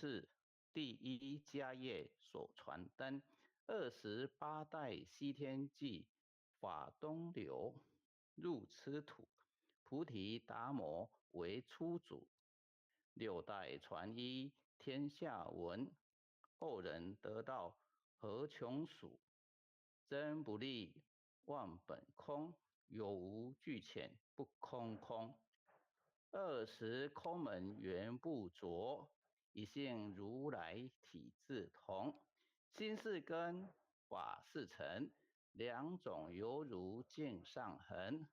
世第一迦叶所传灯，28代西天记法东流入此土，菩提达摩为初祖，六代传衣天下闻，后人得道何穷数？真不立妄本空，有无俱遣不空空。二十空门原不着，一性如来体自同。心是根，法是尘，两种犹如镜上痕。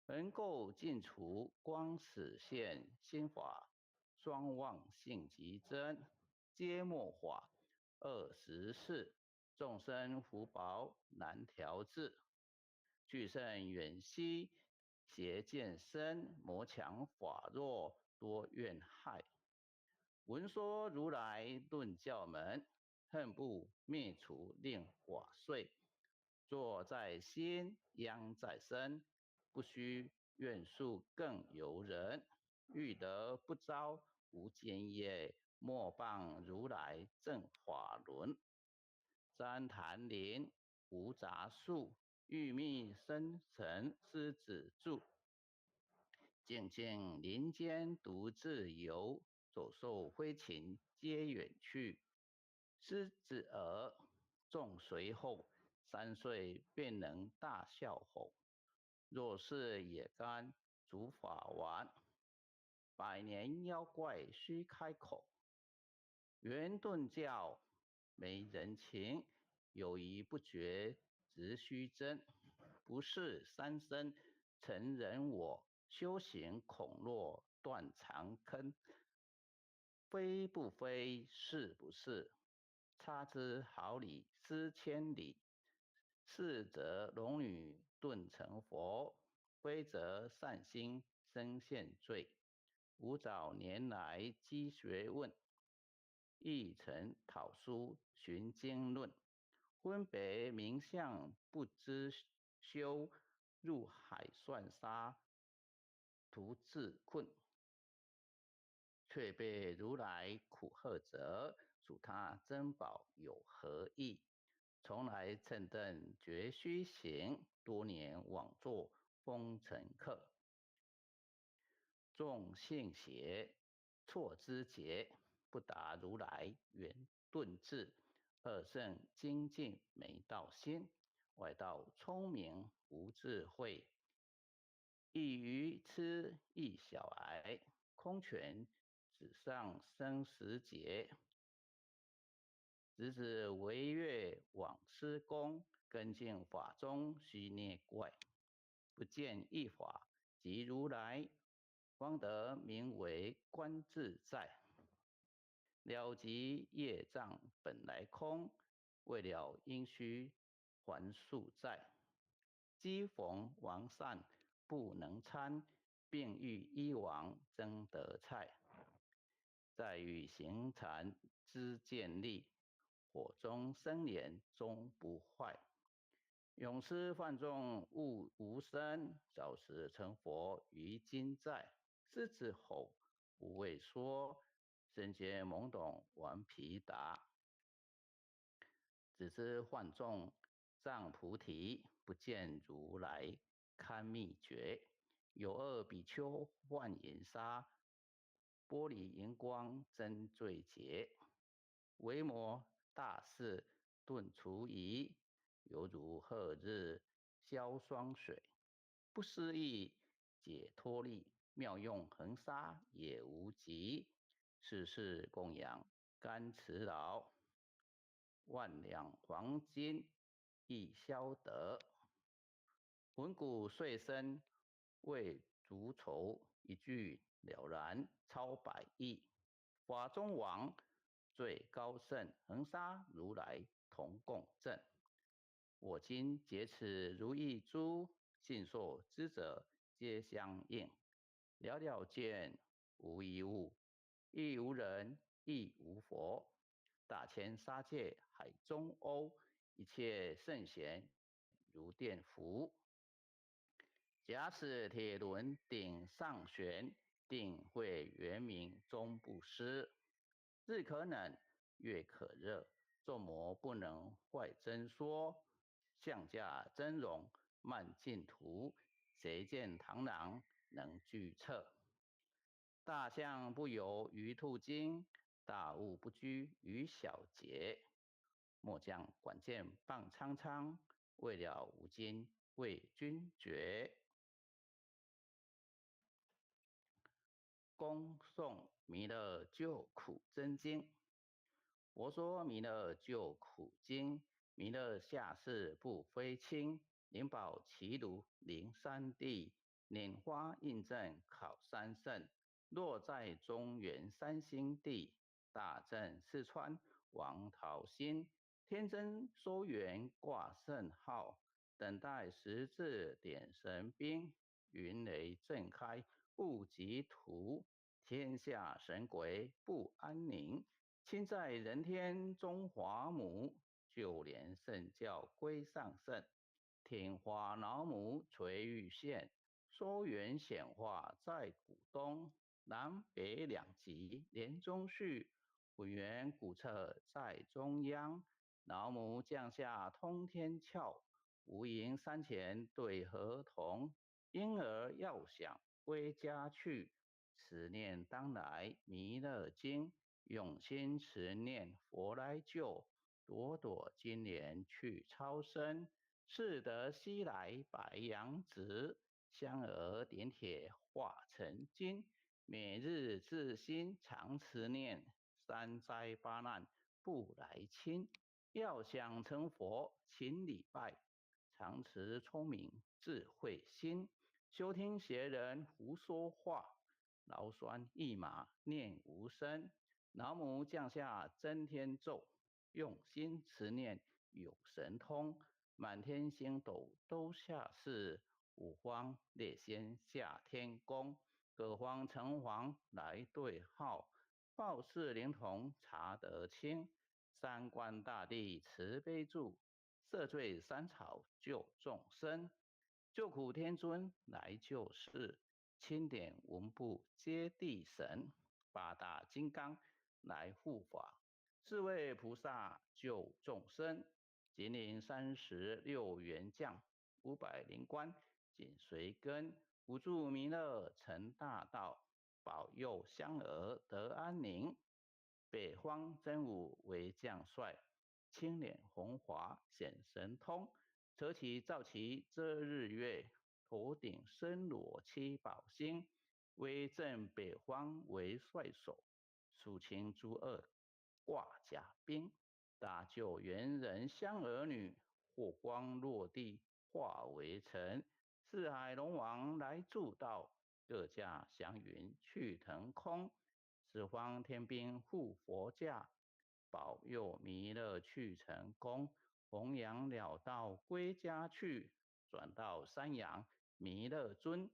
能够尽除光始现，心法双忘性即真，皆末法二十四，众生福薄难调治，具圣远悉邪见深，魔强法弱多怨害。闻说如来顿教门，恨不灭除令法碎。作在心，殃在身。不须怨恕更由人，欲得不遭无间业，莫谤如来正法轮。旃檀林无杂树，欲觅生尘狮子住。静静林间独自游，走兽飞禽皆远去。狮子儿众随后，3岁便能大笑吼。若是也甘主法王，百年妖怪须开口。圆顿教没人情，有疑不决直须真。不是三生成人我，修行恐落断肠坑。非不非，是不是？差之毫厘，失千里。是则龙女顿成佛，非则善心生现罪。吾早年来积学问，亦曾讨书寻经论，分别名相不知修，入海算沙徒自困。却被如来苦呵责，属他珍宝有何益？从来蹭蹬绝虚行，多年枉作风尘客。众信邪错知节，不达如来圆顿智。二圣精进没道心，外道聪明无智慧。一愚痴一小癌，空拳只上生死劫。直指为月往施功，根净法中须捏怪，不见一法即如来，方得名为观自在。了即业障本来空，未了应须还宿债。机逢王善不能参，并欲医王争得菜。在与行禅知见力。火中生莲终不坏，永思犯众悟无生，早时成佛于今在。狮子吼无畏说，身皆懵懂顽皮达。只知幻众障菩提，不见如来堪秘诀。有二比丘幻银沙，玻璃荧光真罪劫。为魔大士顿除疑，犹如贺日消霜水，不思议解脱力，妙用恒沙也无极。世世供养甘慈劳，万两黄金亦消得。魂骨碎身为足酬，一句了然超百亿。法中王最高圣，恒沙如来同共证。我今结此如意珠，信受知者皆相应。了了见无一物，亦无人，亦无佛。大千沙界海中鸥，一切圣贤如电符。假使铁轮顶上悬，定慧圆明终不失。日可冷，月可热，众魔不能坏真说。相驾真容慢净土，谁见螳螂能惧测？大象不游于兔精，大悟不拘于小节。莫将管见傍苍苍，未了吾今为君绝。恭诵弥勒救苦真经。佛说弥勒救苦经，弥勒下世不非轻，灵宝齐鲁灵三地，拈花印证考三圣，落在中原三星地，大正四川王桃心，天真收圆挂圣号，等待十字点神兵，云雷震开雾及图，天下神鬼不安宁。亲在人天中华母，九莲圣教归上圣，天花老母垂玉线，收圆显化在古东，南北两极连中续，混元古册在中央，老母降下通天窍，无垠山前对河童，婴儿要想归家去，持念当来弥勒经。用心持念佛来救，朵朵金莲去超生，是得西来白羊子，香儿点铁化成金。每日自心常持念，三灾八难不来侵。要想成佛，勤礼拜，常持聪明智慧心，休听邪人胡说话，劳酸一马念无声。老母降下真天咒，用心持念有神通，满天星斗都下世，五方列仙下天宫，各方城隍来对号，报事灵童查得清，三官大帝慈悲助，赦罪三草救众生，救苦天尊来救世，钦点文部揭谛神，八大金刚来护法，四位菩萨救众生，金陵36员将，500灵官紧随跟，五住弥勒成大道，保佑香儿得安宁。北方真武为将帅，青脸红华显神通，扯起皂旗遮日月，头顶身裸七宝星，威震北方为帅首。肃清诸恶挂甲兵，搭救猿人香儿女，火光落地化为尘。四海龙王来助道，各驾祥云去腾空。十方天兵护佛驾，保佑弥勒去成功。弘扬了道归家去，转到山阳弥勒尊。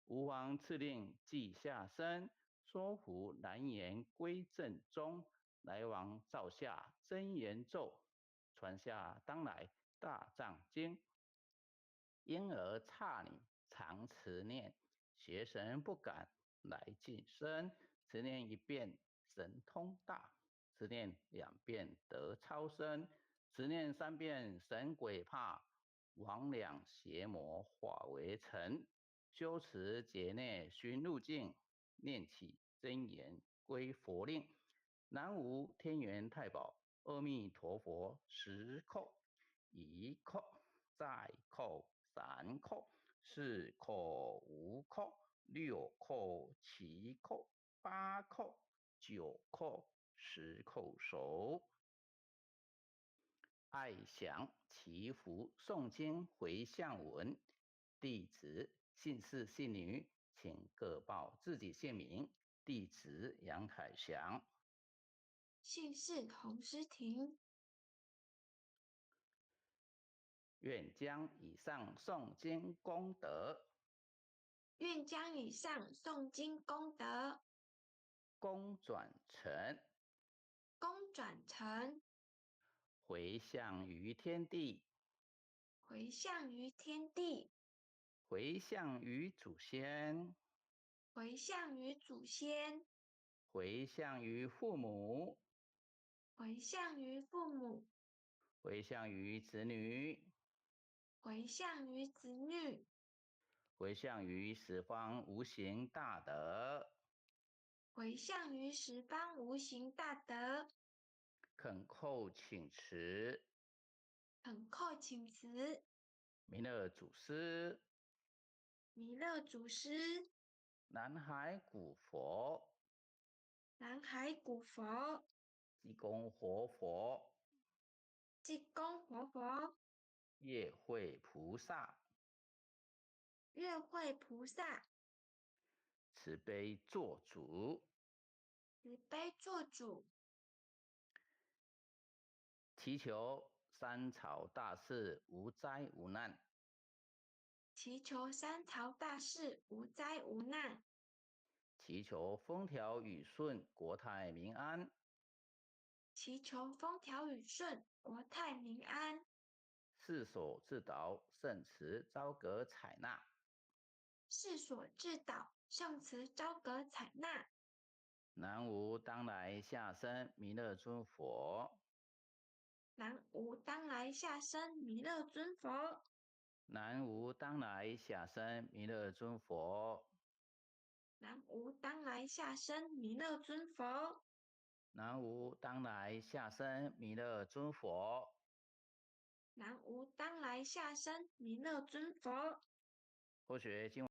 吾皇敕令记下身。说服难言归正宗，来王造下真言咒，传下当来大藏经。婴儿刹女常持念，邪神不敢来近身。持念一遍神通大，持念两遍得超生，持念三遍神鬼怕，魍魉邪魔化为尘。修持劫内寻路径，念起真言归佛令，南无天元太保阿弥陀佛十叩，一叩，再叩，三叩，四叩，五叩，六叩，七叩，八叩，九叩，十叩首。爱祥祈福诵经回向文，弟子姓氏姓女，请各报自己姓名。弟子杨凯翔，姓氏洪诗婷。愿将以上诵经功德，愿将以上诵经功德，功转成，功转成，回向于天地，回向于天地，回向于祖先，回向于祖先，回向於父母，回向於父母，回向於子女，回向於子女，回向於十方無形大德，回向於十方無形大德，懇叩請辭，懇叩請辭，彌勒祖師，彌勒祖師，南海古佛，南海古佛，濟公活佛，濟公活佛，月慧菩薩，月慧菩薩，慈悲作主，慈悲作主，祈求三朝大士無災無難，祈求三朝大士無災無難，祈求風調雨順，國泰民安，祈求風調雨順，國泰民安。世所至導，聖慈昭閣採納，世所至導，聖慈昭閣採納。南無當來下生彌勒尊佛，南無當來下生彌勒尊佛，南無當來下生彌勒尊佛，南無當來下生彌勒尊佛，南無當來下生彌勒尊佛，南無當來下生彌勒尊佛。佛學經。